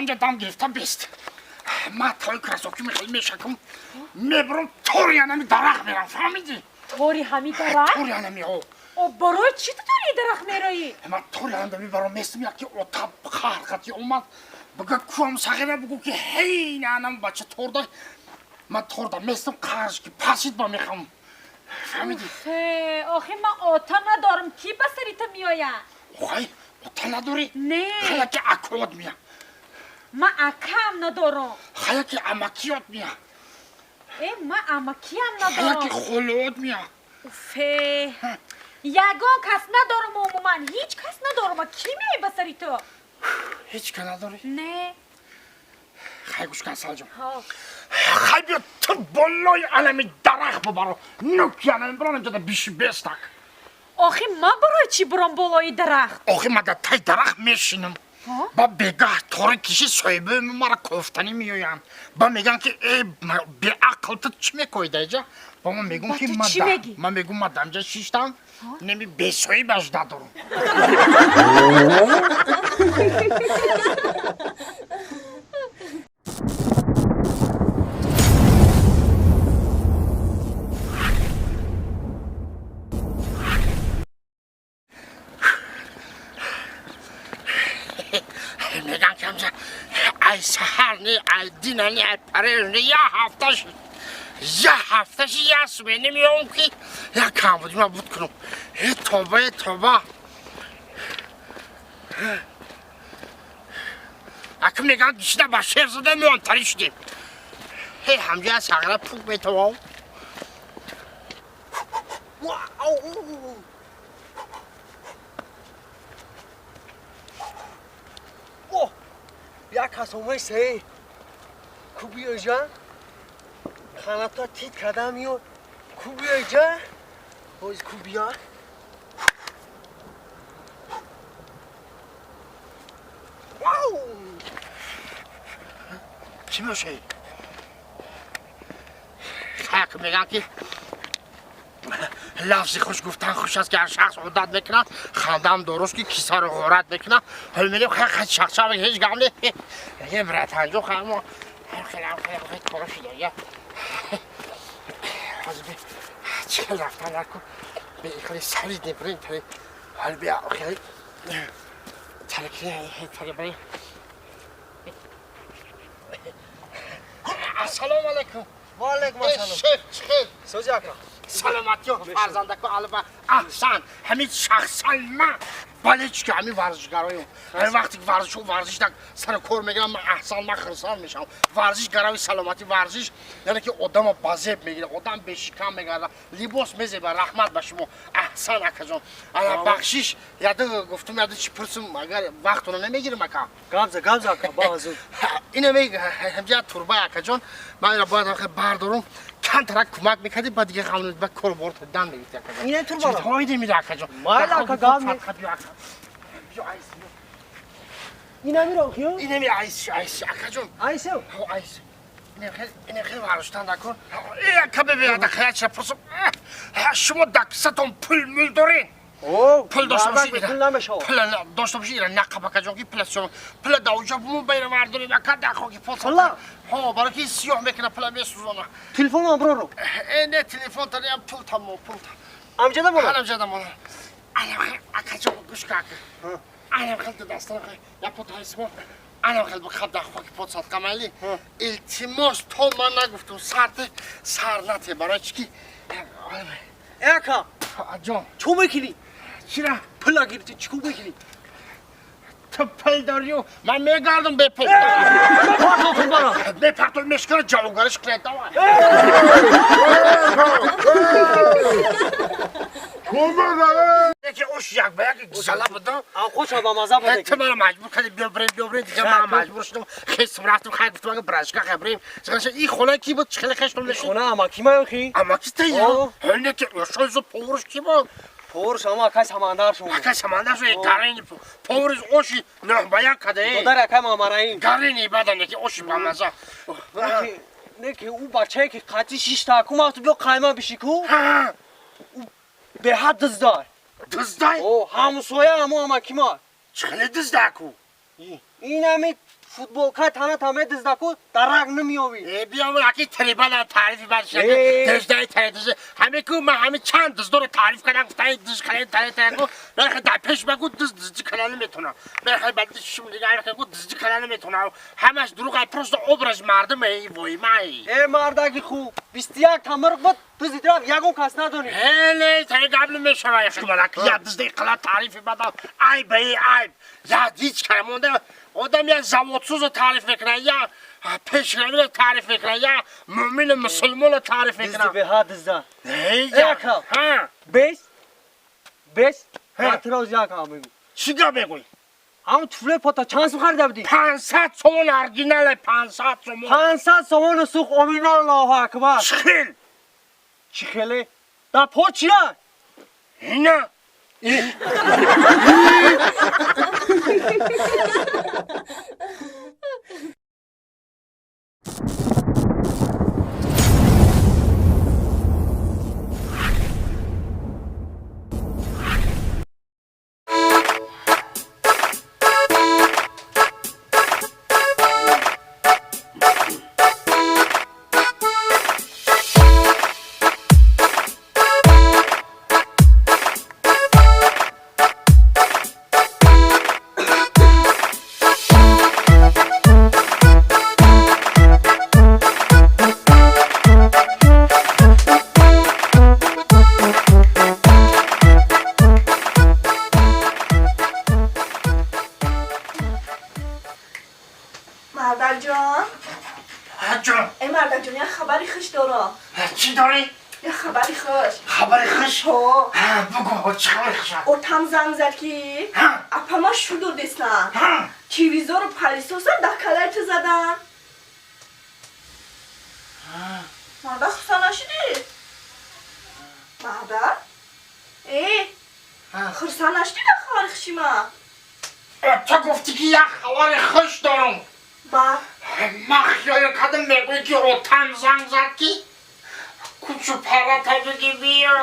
Ҳамҷа дам гирифта бест. Ман тои кроссовки мехел мешакам, мебурам, тори анами дарахт мерам, фаҳмидӣ? Тори ҳами дарахт? Тори анами, ҳо. О, барои чӣ ту тори дарахт мероӣ? Ман тори анада мебарам, местам, яки отаб қаҳр омад, буга куам сағира, бугу ки ҳей, анам бача торда. Ман торда местам, қарш ки пасид ба мехам, фаҳмидӣ? Охи ман ота надорам, ки ба сари ту меояд? Охай, ота надорӣ? Не. Хаяки акоот мия. Ман акаам надорам. Хаяки амакиёт мия. Э, ман амакиам Хаяки надорам. холоот мия. Уфе, ягон кас надорам, умуман ҳеҷ кас надорам. Ки меои ба сари ту? Ҳеҷ ка надорӣ? Не. Хай, гӯш кан, Салҷон. Ҳо. Хай, биё, ту болои алами дарахт бубаро, нуки алами биронам ҷада биши бестак. Охи ман барои чӣ бурам болои дарахт? Охи ман дар таи дарахт мешинам. Ҳо? Ба бегаҳ тори киши соҳибои мара кофтанӣ меоянд, ба мегӯянд ки э, беақл, ту чӣ мекоҳӣ даиҷа? Ба ман мегӯм Ба ки ту ман чӣ мегӣ? Ман мегӯм, ман дамҷа шиштам, неми бесоҳибаш надорам. Мегӯям ки ҳамҷа ай саҳар не, ай дина не, ай пареж не, я ҳафташ, я ҳафташ, я сумени меом ки як камбуди ма буд кунам. Э, тоба, э, тоба. Аки мегӯям, гишида ба шер зада меонтарӣ шудем. Ҳе, ҳамҷа я сағира пук метавом. Ау. О, як кас омай се. Ку биёҷа? Ханата тит када миёд. Ку биёҷа? Боз ку бия? Вау! Чӣ мешавӣ? Хак мегӯям ки лафзи хуш гуфтан хуш аст, ки ҳар шахс одат мекунад, хандам дуруст, ки кисаро ғорат мекунад. Ҳол мерем, шахшав, ҳеҷ гап не. Е, братанҷо, хамо хелам хелам коро шуда. Я ҳозир чӣ хел рафтан наку, хеле сари дебрем, ҳол бия, хеле тари барем. Ассалому алайкум. Ва алайкум ассалом. Шеф, чӣ хел? Сози, ака. Саломатиё, фарзандако, алба аҳсан. Ҳамин шахсан ман болельщики ҳамин варзишгароем. Ҳар вақте ки варзишу варзиш так сари кор мегирам, ман аҳсан, ман хирсан мешавам. Варзиш гарави саломатӣ, варзиш яъне ки одама ба зеб мегирад, одам бешикам мегарда, либос мезеба. Раҳмат ба шумо, аҳсан, акаҷон. Ана, бахшиш, яду гуфтум, яду чӣ пурсум, агар вақтона намегирим, ака? Гапза, гапза, ака, баҳазур. Ина ҳамҷа турба, акаҷон, ман ира бояд бардорум, камтарак кӯмак мекардӣ, ба дига ғалм ба корбор дан мегирифти, акаҷон. Ина турбара? Ҳойде мира, акаҷон. Майла, ака, гап не. Биё, айс. Ина миро хиё? Ина ми, айс, айс, акаҷон. Айсё? Ҳо, айс. Ина хел варштан дакун. Э, ака, бебе, ака, ча пурсум, шумо дар кисатон пул мул доред? О, пул дошта бошӣ. Пул намешавад. Пул дошта бошӣ, ира нақаб, акаҷон, ки пул шумо пул даоҷа буму байра вардорем, ака, дахо ки пул. Пула? Ҳо, барои ки сиёҳ мекунад, пула месӯзона. Телефонам броро. Э, не, телефон тариам, пул тамо, пул. Амҷада бора? Анамҷада мона. Анам хел, акаҷон, гӯш ка, ака. Анам хел ду дастан хел, я пот ҳайсмо. Анам хел бихаб дахо ки пот садқа майли. Илтимос, то ман нагуфтум, сарте сар нате, барои чӣ ки Э, ака. Ҷон. Чӣ мекунӣ? Чира? Пула гирифтӣ, чӣ мекунӣ? Ту пул дорию, ман мегардам бепул. Партол пулбара. Мепартол, мешкана, ҷавобгариш кунед, давай. Яке ош як ба як зала будам. Хуш ба маза буд. Ту маро маҷбур кардӣ, биё бирем, биё бирем, дига ман маҷбур шудам. Хес рафтам, хай гуфтам, ага брашка, хай бирем. И хона ки буд, хеле хештон мешуд? Хона амаки ма хи. Амаки та я? Ҳоле ки ошои зуд поварш ки буд? Поварш ама акай Самандар шуд. Акай Самандар шуд, гарени поварш оши нӯҳ ба як када. Додар акай Мамараим. Гарени бадан ки оши ба маза. Не ки ӯ бачае ки қатъи шишта ку мафту биё қайма биши ку? Ӯ беҳад диздай. Диздай? О, ҳамсоя амо амаки ма. Чӣ хеле диздай ку? Инами Футболкаи таната медизда ку дарак намеёвӣ. Э, биём аки трибана таърифи бад шаки. Диздаи тари диз. Ҳаме ку ман ҳаме чанд диздоро таъриф кардам, гуфтам диз кален тари тари ку. Баъд дар пеш ба ку диз диздӣ калан наметонам. Баъд баъд шум дигар ку диздӣ калан наметонам. Ҳамаш дурӯғ ай просто образ мардум эй вой май. Э мардаки хуб, 21 та мирғ буд, дуздид рафт, ягон кас надонӣ. Хеле тари гап намешава яхмалак. Я диздаи қала таърифи бадам. Айб эй айб. Я ҳеҷ кара монда одам я заводсӯзо таъриф мекунад, я пешравиро таъриф мекунад, я мӯмину мусулмонро таъриф Дизди мекунад. беҳад дизда. Эй, Э, ака. ҳа, Бес, бес, Ҳа. ман туро як ҳам мегӯм. Чӣ гап мегӯӣ? Ҳамун туфлои пота чанд сум харида будӣ? 500 сомон оригинале, 500 сомон. 500 сомону сух омин Аллоҳу акбар. Чӣ хел? Чӣ хеле? Дар по чия? Ина. Мардакҷон, Ҷон. э мардакҷон, як хабари хуш дорам. Чӣ дорӣ? Як хабари хуш. Хабари хуш? Ҳо. Бугӯ, чӣ хабари хуш? Отам занг зад ки апама шу додестан. Телевизору пылесоса дар калаи ту задан. Мардак хурсанд нашудӣ? Мардак? Э, хурсанд нашудӣ дар хабари хуши ман? Ту гуфтӣ ки як хабари хуш дорам. Ба, Ман хиёл кардам мегӯӣ ки отам занг зад ки кучу парата биги биё.